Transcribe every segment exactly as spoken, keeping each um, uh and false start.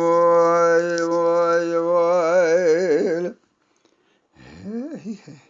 vay, vay, vay. Hey, hey.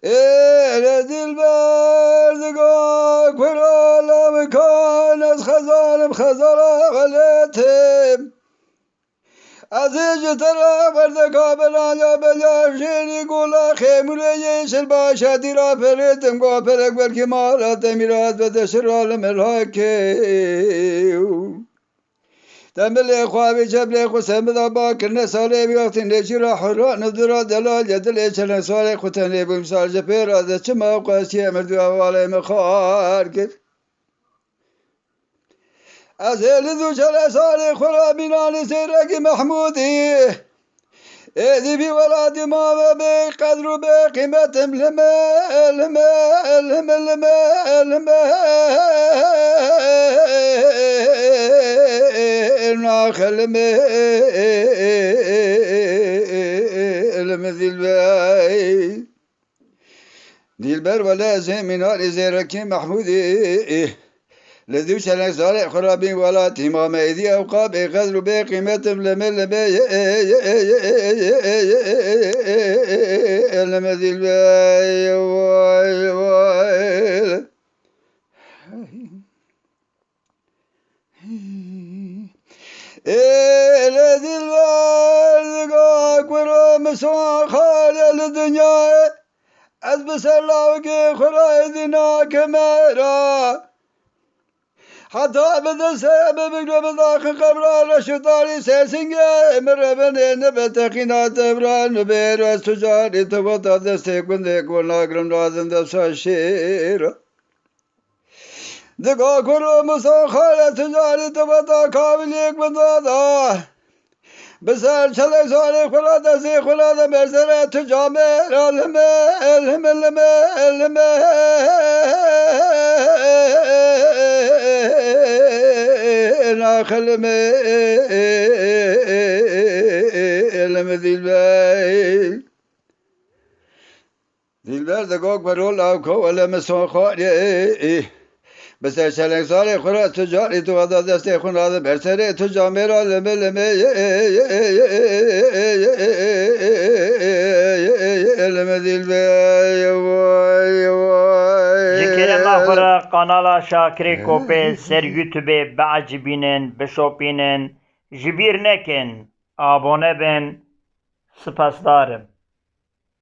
Ê dilber diga kura lawikan ez xezalim xezala xelêtim. Ez ê ji te re werdeka beranya belya jêrî gola xêmûrê yê şil başa dîra perêtim go perek belkî mala te mîrat bede şira li min heke. Te milê xwe avê ceblê xwe semida ba kirine salê wî wextî nêçîra hura nidira delal ye dilê çeleng salê xwe tenê bû misal ji pê re de çima qesiyê mirdû hevalê min xar kir. Ez ê li dû çeleng salê xwe re mînanî sêrekî Mehmûdî. Êdî vî welatî mame bê qedr û bê qîmetim lime, lime, lime, lime, lime, naxe lime, lime dilbey. Dilber wele ez ê mînanî zêrekî Mehmûdî. Li dû çeleng zarê xwe re bîn welatî ma meydî ew qabê qedr û bê qîmetim li min li bê li min dilbey vay vay. Ê lê dilber diga kuro misan xalê li dinyayê. Ez bi ser lawikê xwe re êdî nakime ra. Heta bi destê bibigre bi daxin qebra reş û tarî sêrsingê min re binê nibe teqîna tevra nibêro ez tu carî tu veta destê gundê ku nagrim razin desta şêra. Diga kur û misan xale tu carî tu veta kaviliyek min dada. Bi ser çelek zarê xwe re destê xwe re de ber serê tu camê re lime, lime, lime, lime, naxe lime, lime dilbey. Dilber de gok berol ew ko ele misan xwarê. Bi ser çelek zarê xwe re tu carî tu veda destê xwe nade ber serê tu camê ra lime lime lime dilbey vay vay. Ji kerema xwe re kanala Şakirê Kopê ser YouTubeê biecibînin, bişopînin, ji bîr nekin, abone bin, spasdar im.